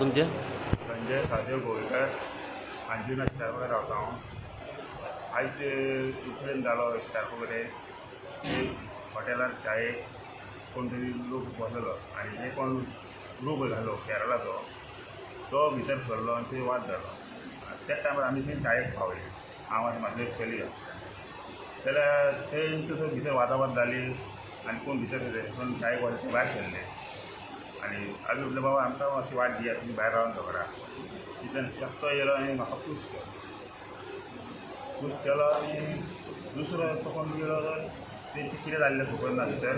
तुमचे संजय सादेव गोवेकर, अंजुना इस्टार रावता हांव. आयज इन्सिडंट जालो इस्टारको कडेन. एक हॉटेलार चायेक कोण तरी लोक बसलेलो आनी एक कोण ग्रूप घालो केरळाचो, तो भितर सरलो आनी थंय वाद जालो. त्या टायमार आमी थंय चायेक पावले, हांव आनी म्हाजो एक कलीग आसलो. जाल्यार थंय तसो भितर वादावाद जाली आनी कोण भितर कोण चायेक वचून भायर सरले आनी आमी म्हटलें, बाबा आमकां मातशी वाट दियात, तुमी भायर रावन खबर. तितल्यान एकटो येयलो आनी म्हाका पूश केलो, पूश केलो आनी दुसरो एकटो कोण गेलो, तेंचें कितें जाल्लें खबर ना भितर.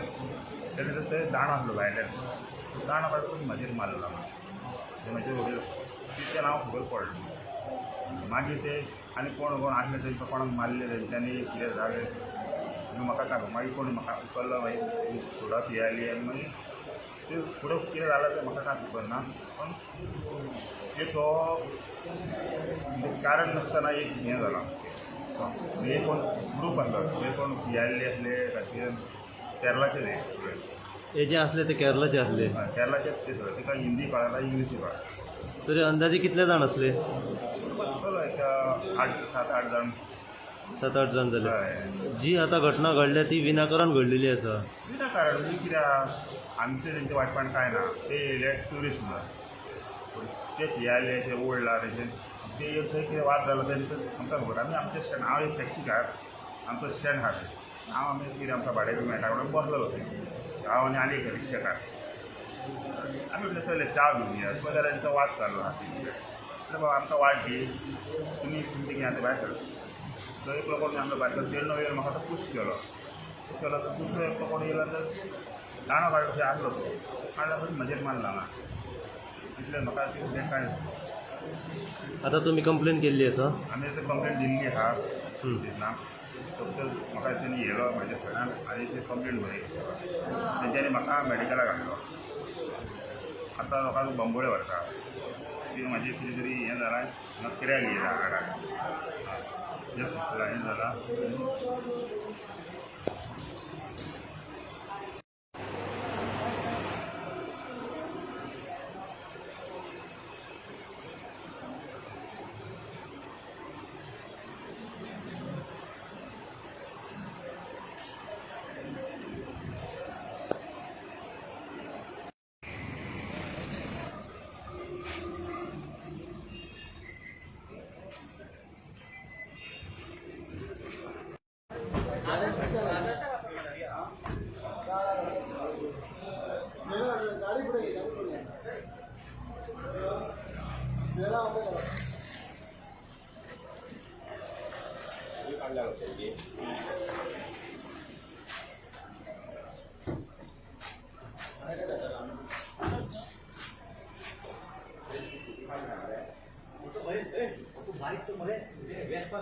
तेणें थंय दांडो आसलो भायल्यान, दांडो काडून म्हाजेर मारलो, ते म्हाजेर उडयलो. तितल्यान हांव खबर पडलो. मागीर ते आनी कोण कोण आसले तेंकां कोणाक मारले तेंच्यांनी, कितें जालें म्हाका काय. मागीर कोण म्हाका उखल्लो, मागीर सोडा पियाली आनी मागीर ते फुडें कितें जालां तें म्हाका कांय खबर ना. पूण ते तो कारण नासतना एक हें जालां. हे कोण ग्रूप आसलो, हे कोण पियाल्ले आसले खातीर केरलाचे ते सगळे. हे जे असले ते केरलाचे असले? हय, केरलाचेच ते सगळे. ताका हिंदी कळना, इंग्लिशूय कळना. तरी अंदाजे कितले जाण असले? आसतलो एक आठ, सात आठ जाण. 7-8 जाण जाले? हय. जी आता घटना घडल्या ती विनाकारण घडलेली आसा? विनाकारण म्हणजे कित्याक, आमचें तेंचें वांटपण कांय ना. ते येयले ट्युरिस्ट म्हणून, ते पियाले, ते ओडला तेंचे, ते एक थंय कितें वाद जालो तेंचो आमकां खबर. आमी आमचें स्टँड, हांव एक टॅक्सीकार, आमचो स्टँड आहा थंय. हांव आमी कितें आमकां भाडें बी मेळटा म्हणून बसलेलो थंय, हांव आनी आनी एक रिक्षाकार. आमी म्हटलें चल च्या घेवया. पळय जाल्यार तेंचो वाद चालू आहा. म्हटलें बाबा आमकां वाट दी, तुमी तुमचें कितें आहा तें भायर सर. तो एकलो कोण आमकां भायर सरलो, तेणो येवन म्हाका तो पूश केलो, पूश केलो. तर दुसरो एकलो कोण येयलो तर दांडो काडलो आसलो, तो काडलो पळय म्हजेर मारलो हांगा. इतलें म्हाका तें कांय. आता तुमी कंप्लेन केल्ली आसा? आमी आतां कंप्लेन दिल्ली आहा स्टेशनाक. फक्त म्हाका तेणी येयलो म्हाज्या फ्रेंडान आनी ते कंप्लेन बरयली. तेंच्यांनी म्हाका मेडिकलाक हाडलो. आतां लोकांक बांबोळे व्हरता. ती म्हाजें कितें तरी हें जालां, म्हाका क्रॅक येयला हाडाक, हें जालां. बारीक तो मरे वेस्पा.